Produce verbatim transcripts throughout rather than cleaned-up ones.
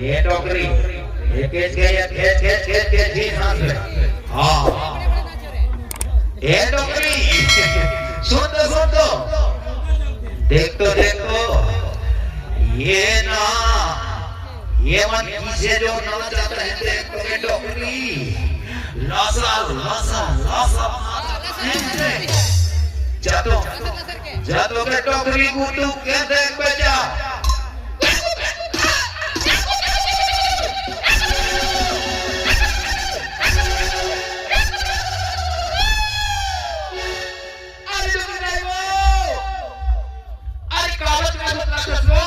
ये टोकरी, ये खेच के, ये खेच, खेच, खेच, खेच, खेच, सांस ले। हाँ। ये टोकरी, सुन तो, सुन तो। देख तो, देख तो। ये ना, ये मन किसे जो नाचत हे, देख तो ये टोकरी। लासा, लासा, लासा। जा तो, जा तो के टोकरी गुड्डू के देख बे जा। अरे डोकरी दाई वो, अरे कावत कावत नाचत हो।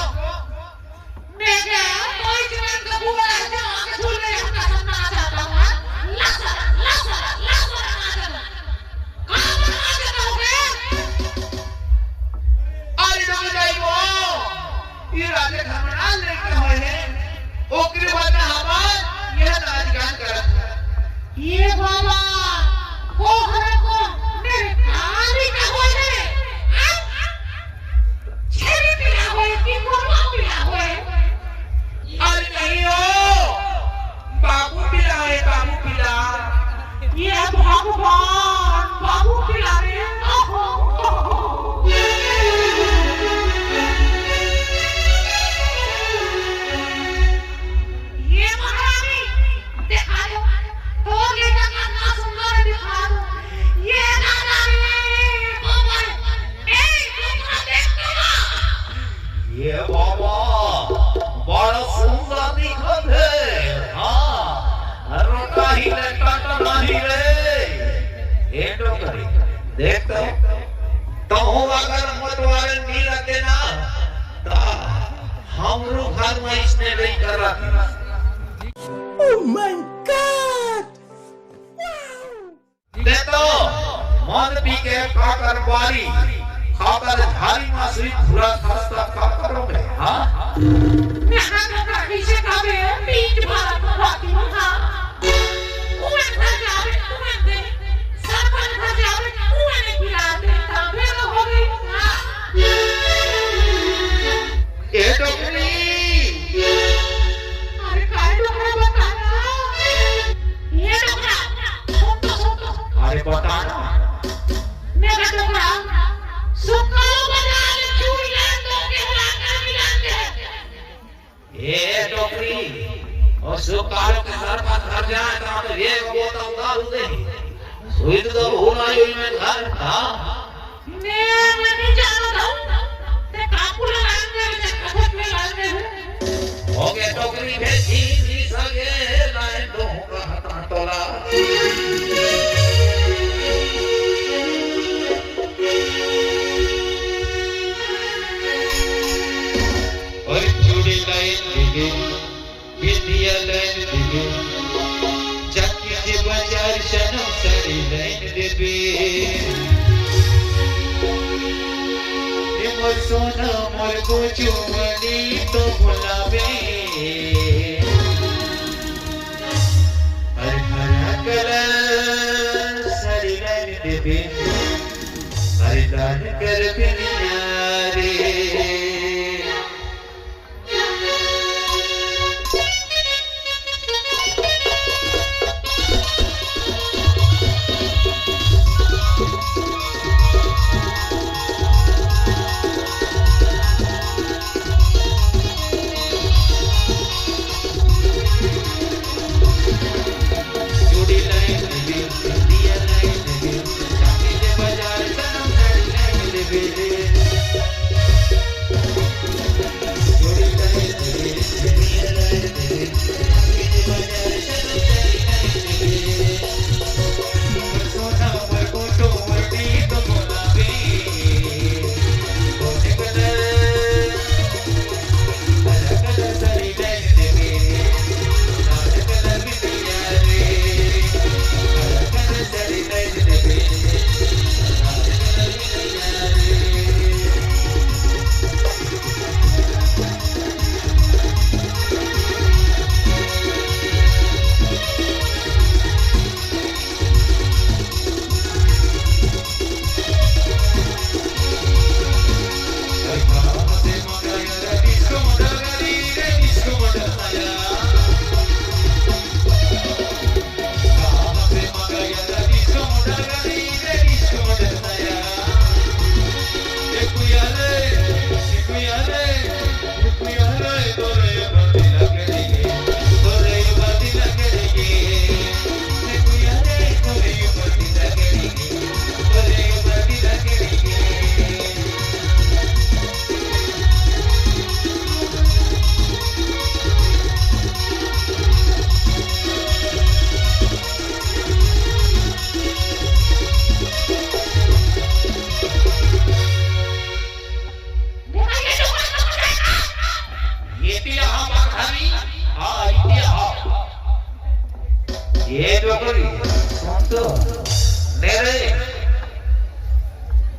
मैं क्या कोई जवान का बुआ है जो आके झूल रहे हैं, कसम ना खाता हूँ, हाँ? लसर, लसर, लसर नाचत हो। कहाँ पर नाचत हो बे? अरे डोकरी दाई वो, ये राधे धर्मनाथ लेके हुए हैं। ओकरे बाद में हमार यह नाच गान करत है। ये बाबा, को हरे को मेरे काली का होए रे? हाँ? छेरी पिला होए कि मुर्गा पिला होए? अरे नहीं हो, बाबू पिला है, बाबू पिला। ये भगवान, बाबू पिला रे। ओहो। ये महारानी, देखा दो, तो ये जगह का सुंदर है, देखा दो। ये दादा रे, बाबा रे, ए, डोकरा देख तो ना। ये बाबा, बड़ा सुंदर दिखत हे। हाँ, रोटा ही ले, टाटा नहीं रे। ए डोकरी, देख तो, तहूँ अगर मतवारे नी रहते ना, ता हमरो घर में इसने नहीं कर रहा। Oh my God! Wow! दे तो, मद पी के काकर बारी, काकर झारी मा सुई घुरा खस्ता काकर में, हाँ? यहाँ तो काकी से कबे बीच भारत में बाकी हूँ, हाँ। उमन घर जावे, उमन दे, सरपंच घर जावे, उमन ने गिरा दे, तबे तो हो गई, हाँ। ए डोकरी। अरे काय डोकरा बताना? ये डोकरा, सुन तो, सुन तो। अरे बताना। मेरा डोकरा, सुकालो बाजार चूड़ी लान दो के हुआ कर मिलान दे। ए डोकरी, और सुकालो के घर पर घर जाए तो हम ये वो तो उतार दे। सुई तो भूल आई हुई मैं घर, हाँ। ने मनी जानो दऊ, ते काकू ला लान दे, ते कथक में लान दे। ओके, टोकरी भेजी नी सके, लाइन दो कहता तोला। और चूड़ी लाइन देबे, बिंदिया लाइन देबे, जाके जे बाजार सनम साड़ी लाइन देबे। ए मोर सोना मोर गोजू मनी तो भुलावे। अरे हरा कलर साड़ी लाइन देबे, अरे दान कर बिनिया रे।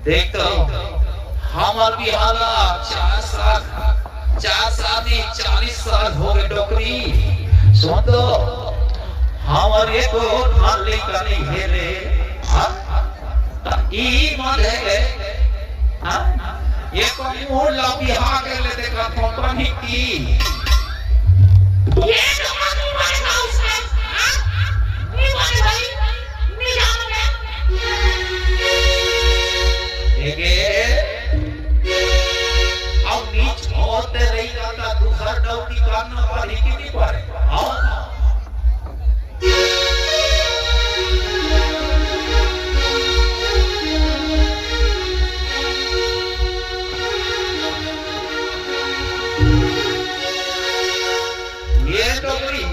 देख तो, हमर बिहाव ला चार साल, चार साल नहीं, चालीस साल हो गए डोकरी। सुन तो, हमर एको ठन लइका नहीं हे रे। हाँ? त ई मन हे रे। हाँ? एको मुँह ला बिहा के ले देखा कंपनी की। ये तो नहीं बनेगा उसमें, हाँ? नहीं बने भाई, नहीं जाओगे। एके, अब नीच होते रही का दूसर डौकी करना पड़ी कि नहीं पड़े? हाँ? ये डोकरी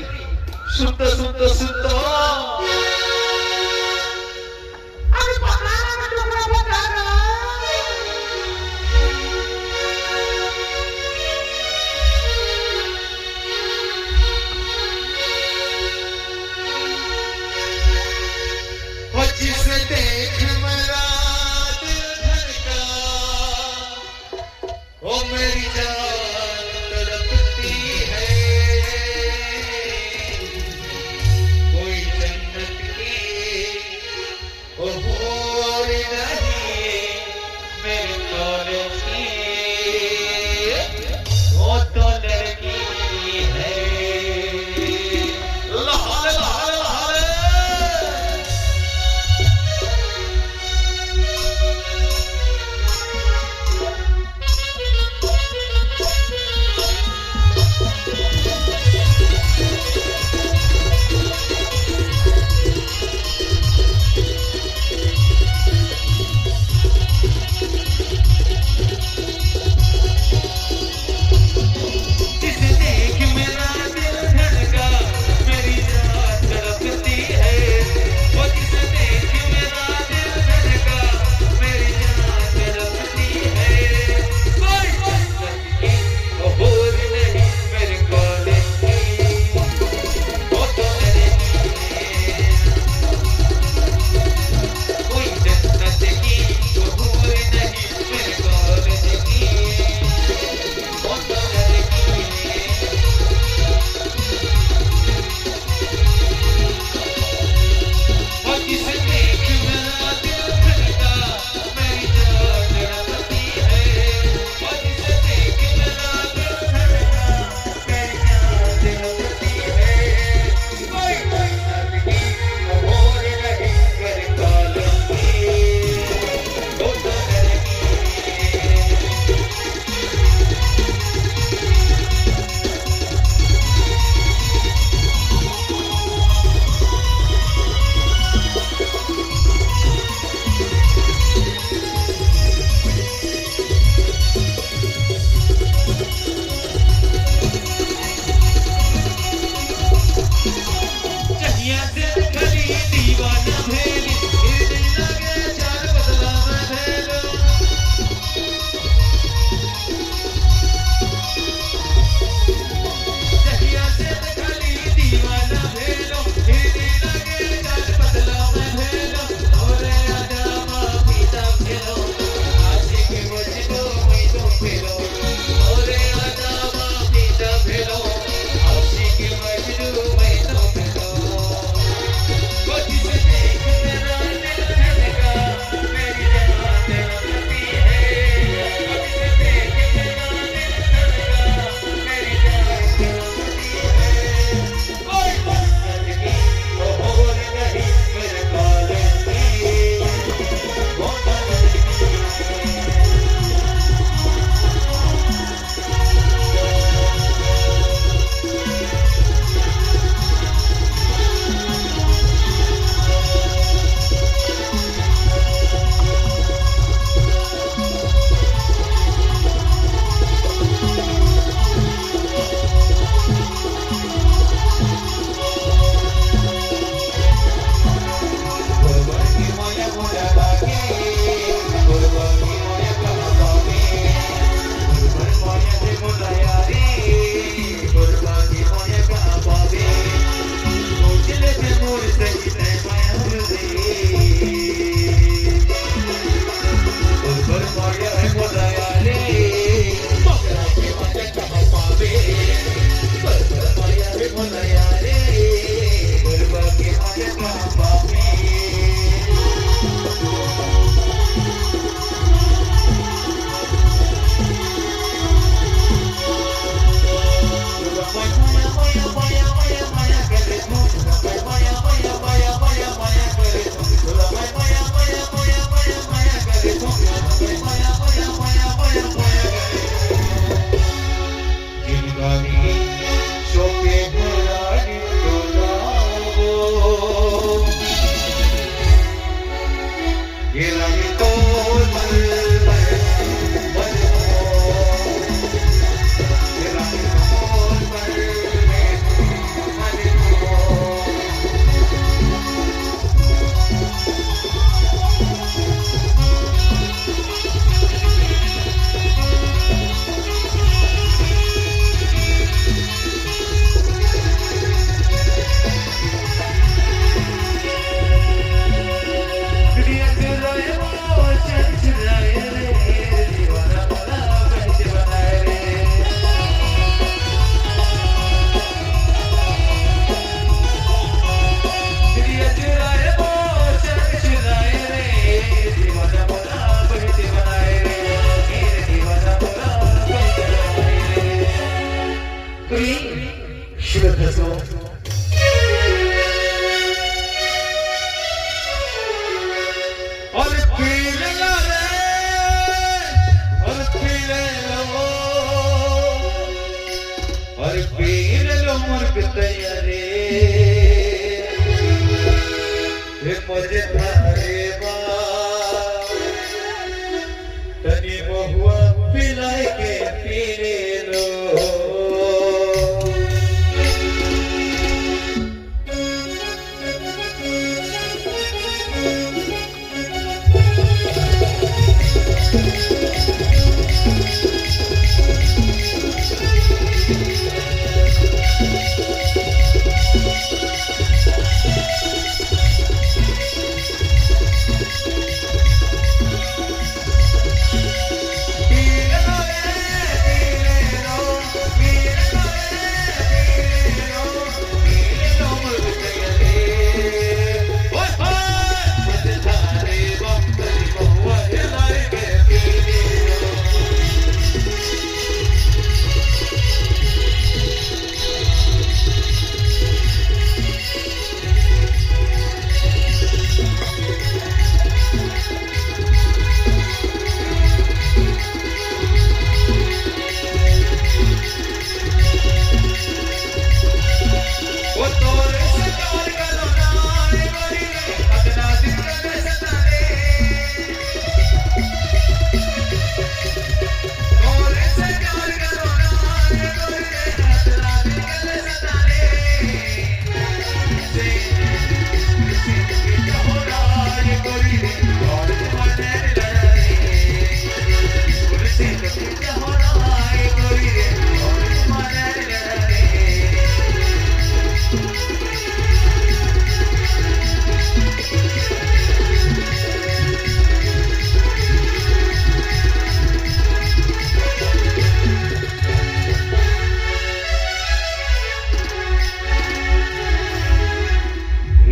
हुआ पिलाई के पीले लो।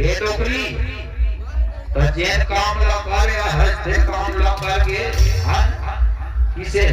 ये डोकरी, त जेन काम ला करे हस, ते काम ला करके, हाँ, किसे?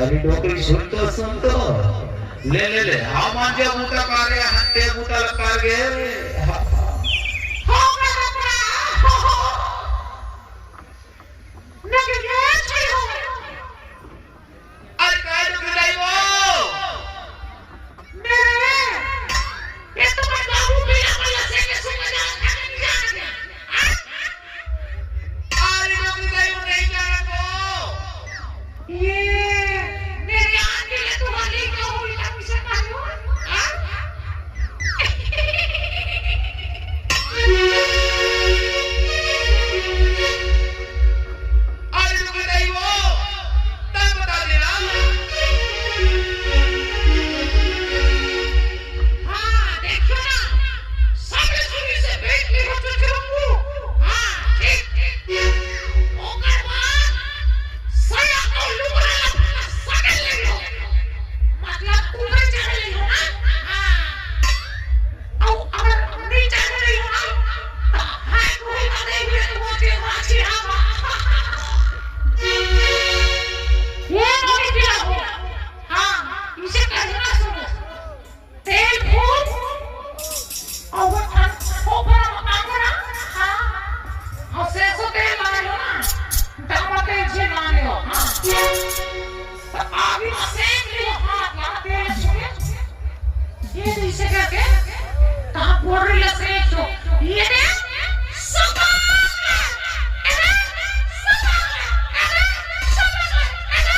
अरे डोकरी, सुन तो, सुन तो। ले, ले, ले। हाँ, मान जा बूता कर रे, हत्ते बूता लग कर गे। हाँ। अरे काय डोकरी दाई वो? मेरे, ये तो मैं बाबू बिना बोला से के सुन जा, नहीं जाने। हाँ? अरे डोकरी दाई वो नहीं जाने वो। ये मेरे आने के लिए तुम्हारी क्या हुई था, मुझे मालूम? हाँ? अरे रुको नहीं वो, तब बता देना। हाँ, देखियो ना, सामने सुनी से बैठ के हो चुके हो। हाँ, ठीक, ठीक, ठीक। ओकर बाद सया को लुगरा अपना सगल ले लो। मतलब, ऊपर चढ़ ले लो ना। हाँ। अउ अगर नीचे चढ़ ले लो ना, तो हाय कोई का देख ले तो वो के माची हवा। ये नहीं किया हो। हाँ, इसे कहना सुनो। तेल फूल अउ वो ठन-, खोपरा में कांगड़ा, हाँ, अउ सरसों तेल लाने हो ना, डाबा तेल जे लाने हो, हाँ। तो अभी सेंक लियो हाथ, यहाँ तेल छुए। ये तो इसे करके, कहाँ बोल रही है सेंक दो। ये दे, सुबह, अरे, सुबह, अरे, सुबह, अरे,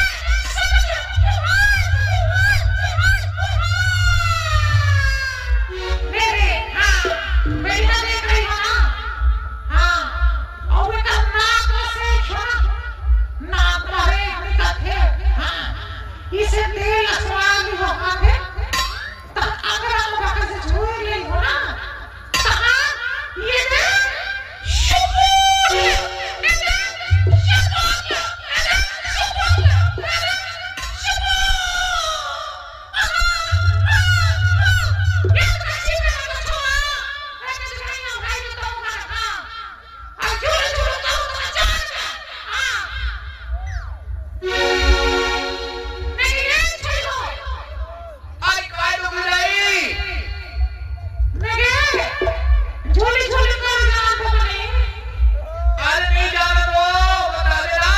सुबह। मेरे, हाँ, मेरी ना देख रही हो ना? हाँ, और वो तो नाक में से छोड़ा, नाक में से निकलते, हाँ, इसे तेल असवाल भी होता है, तो अगर आप बाहर से छोड़ ले हो ना, तो हाँ, ये दे, शुक्र, ये दे, शुक्र, ये दे, शुक्र, ये दे, शुक्र। अरे काय तो गिराई? झोली झोली कर जान तो नहीं। अरे नहीं जाना तो बता दे ना।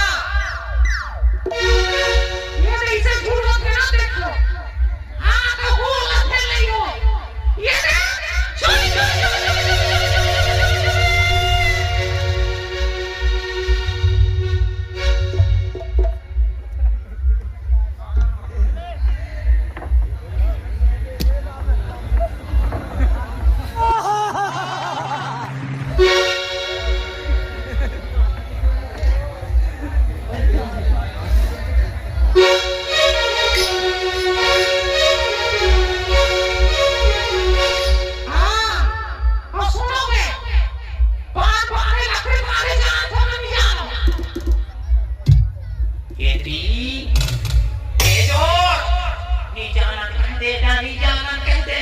ये तो इसे झूठ मत कहना, देखो। हाँ, तो वो मत खेल रही हो। ये दे, झोली झोली झोली झोली झोली झोली। हाँ, और सुनो बे, पान पाने लकड़ी मारे जान तो नहीं जानो। केतरी, ए जोर, नी जानन कह दे, ना नी जानन कह दे।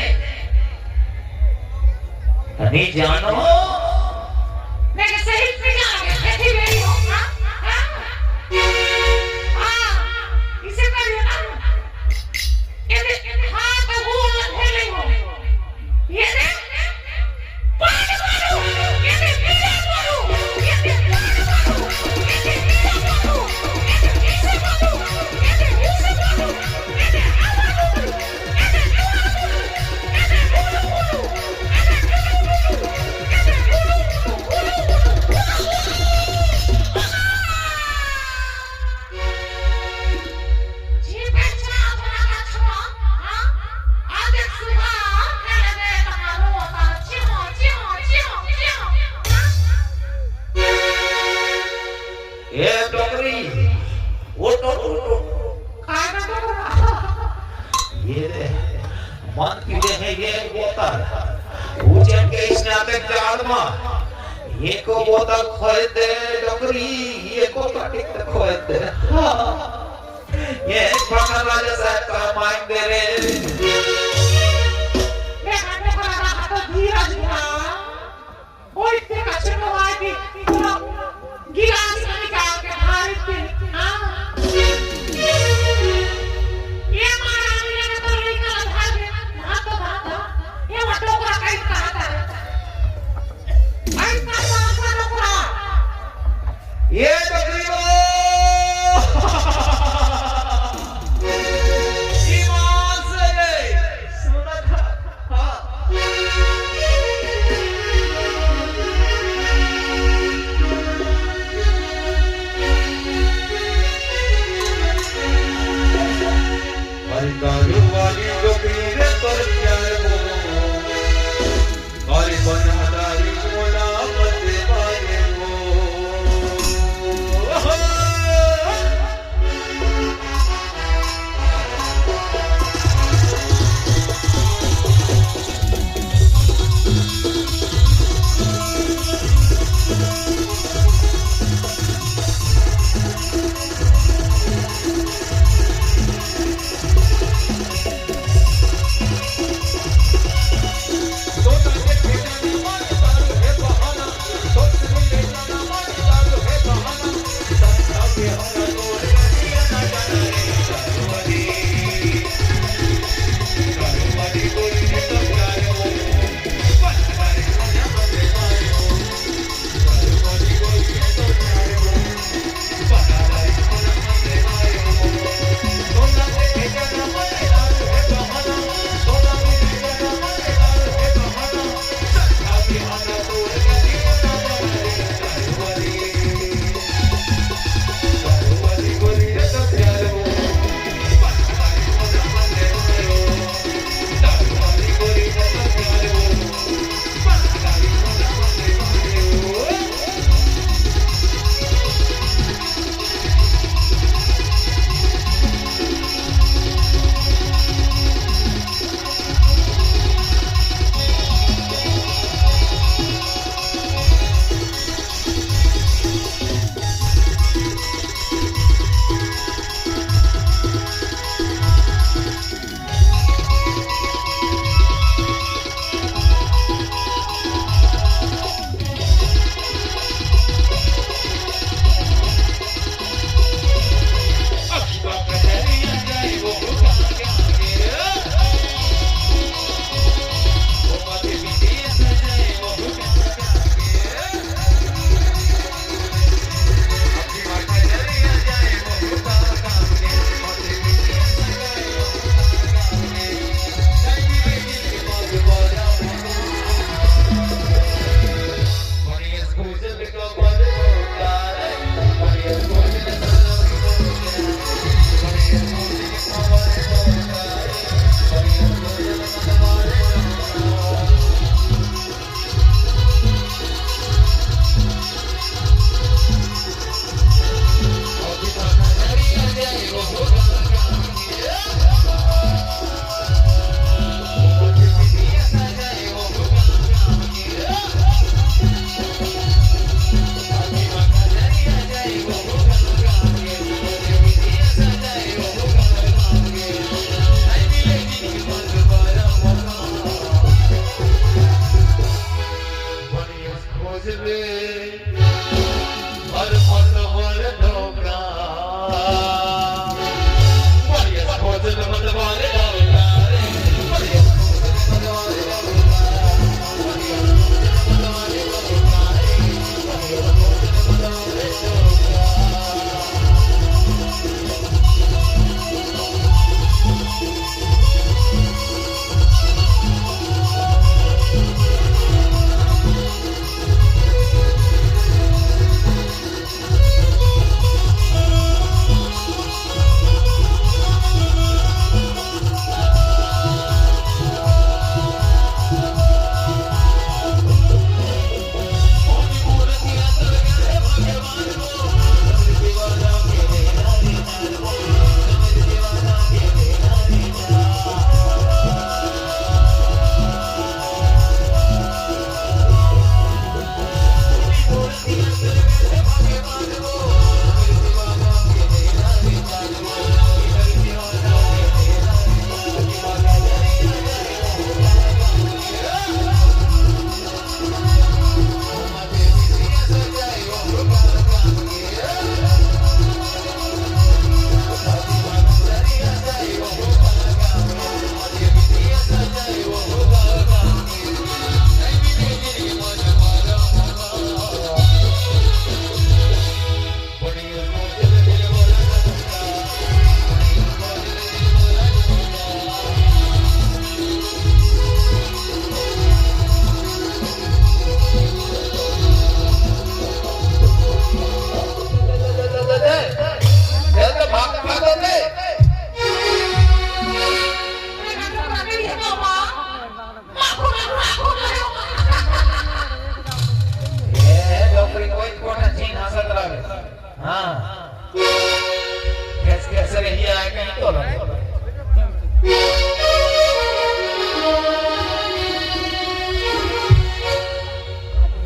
नी जानो। मैं सही नहीं जानो, कैसी मेरी हो, हाँ? हाँ? हाँ, इसे कर लेता हूँ। ये दे, हाँ, तो वो अलग है, नहीं हो। ये दे, ए डोकरी, उठ, उठ, उठ, उठ। काय ना तो ये दे, मन पीड़े हे ये बोतल। उजन के इस नाते जाड़ मा, ये को बोतल खोए दे, डोकरी, ये को कटिक खोए दे। ये भंवर राजा साहब का माइक दे रे। मैं गाने को लगा तो धीरज हुआ। ओए, इतने कच्चे को आए कि पूरा गिलास में निकाल के, हाँ, इतने, हाँ।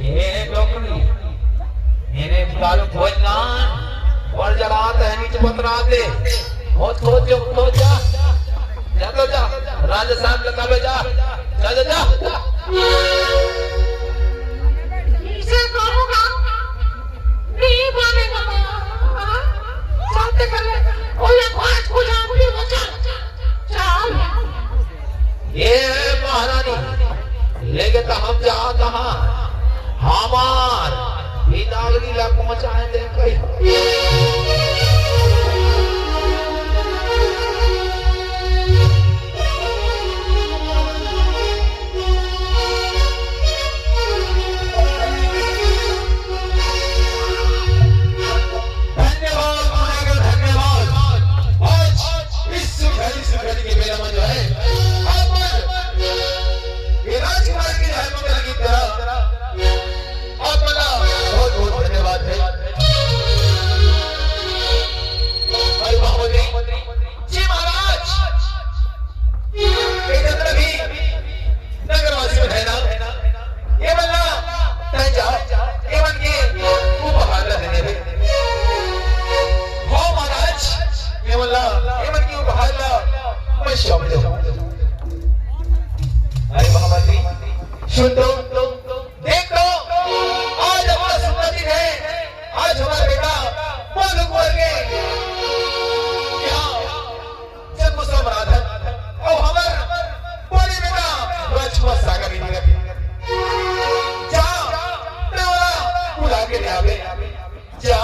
ये डोकरी, मेरे काल भोजनान, बड़ जलात है, नीचे पतराते। खोज, खोज, जो, खोज, जा। जा तो जा। राजा साहब लगा लो, जा। जा, जा, जा। इसे कहूँगा, नहीं मानेगा। चलते कर ले। ओ, ये खोज, खोज, आप भी बचा। चल। ये महारानी, लेके तो हम जा कहाँ? हमार बिदागरी ला पहुँचाए दे कहीं। धन्यवाद, धन्यवाद। आज इस सुखड़ी, सुखड़ी के मेला में जो है, आप मन ये राजकुमार के जन्म के लगी तरह आप मन ला बहुत, बहुत धन्यवाद है। अरे बाबा जी, जी महाराज, ये जितना भी नगरवासी मन है ना, ये मन ला तय जा, ये मन के उपहार ला देने रे। हो महाराज, ये मन ला, ये मन के उपहार ला मैं समझो। अरे महामंत्री, सुन तो, देख तो, आज अपना सुंदर दिन है, आज हमारा बेटा बोलू बोल के यहाँ जब गुस्सा मना था, और हमर बड़े बेटा राजकुमार सागर भी निकल। जा, मैं वाला बुला के ले आवे। जा,